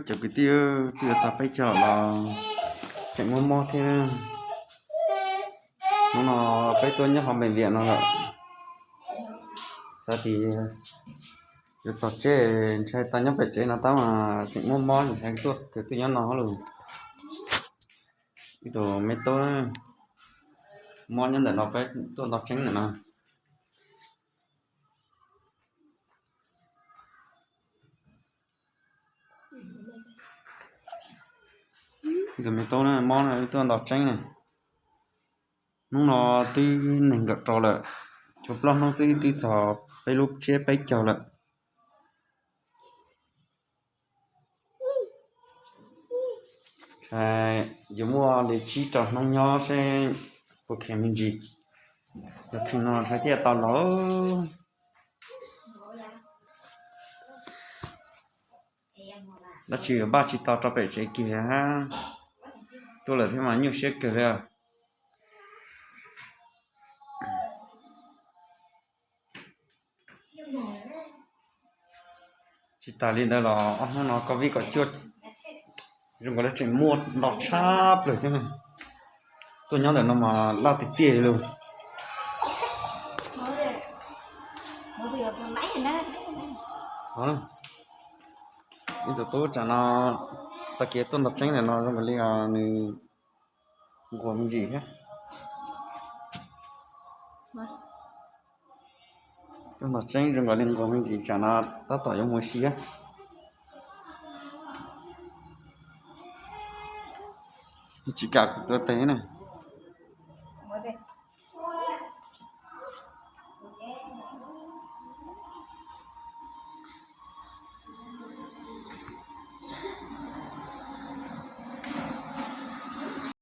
Cov kwv tij, twb yuav txog peb caug los tseem muaj mob thiab. Hnub no peb tuaj nyob hauv npem viam no lawm, xav tias yuav txog tsev ntshai tau nyob pem tsev no tab mas tseem muaj mob ntshai tuaj kwv tij nyob no lawm. Ib tug me tub mob nyob ntawm no peb tuaj nto tseeb ntawm no. Tus me tub mob no tuaj nto tseeb na. Hnub no twb nees nkaum rau lawm, tshuav plaub hnub xwb twb txog peb lub tsiab peb caug lawm. Yuav muaj li tsib rau hnub nyob seb puas kheev me ntsis. Yog kheev no thiaj tau los. Dab tsi npaj tsis tau rau pem tsev kiag, tuaj lawm thiab mas nyuaj siab kawg li. Tsis tas li ntawd los ob hnub no covid kaum cuaj zoo nkaus li tseem muaj ntau tshaj plaws thiab. Tuaj nyob ntawm no mas laj tiag tiag li. Ib tug tub tsam no tag kis tuaj nto tseeb ntawm no zoo nkaus li nws nquag me ntsis thiab. Tuaj nto tseeb zoo nkaus li nquag me ntsis tsam no tab tom yuav mus ua si. Tsis kam kuv tuav tes na.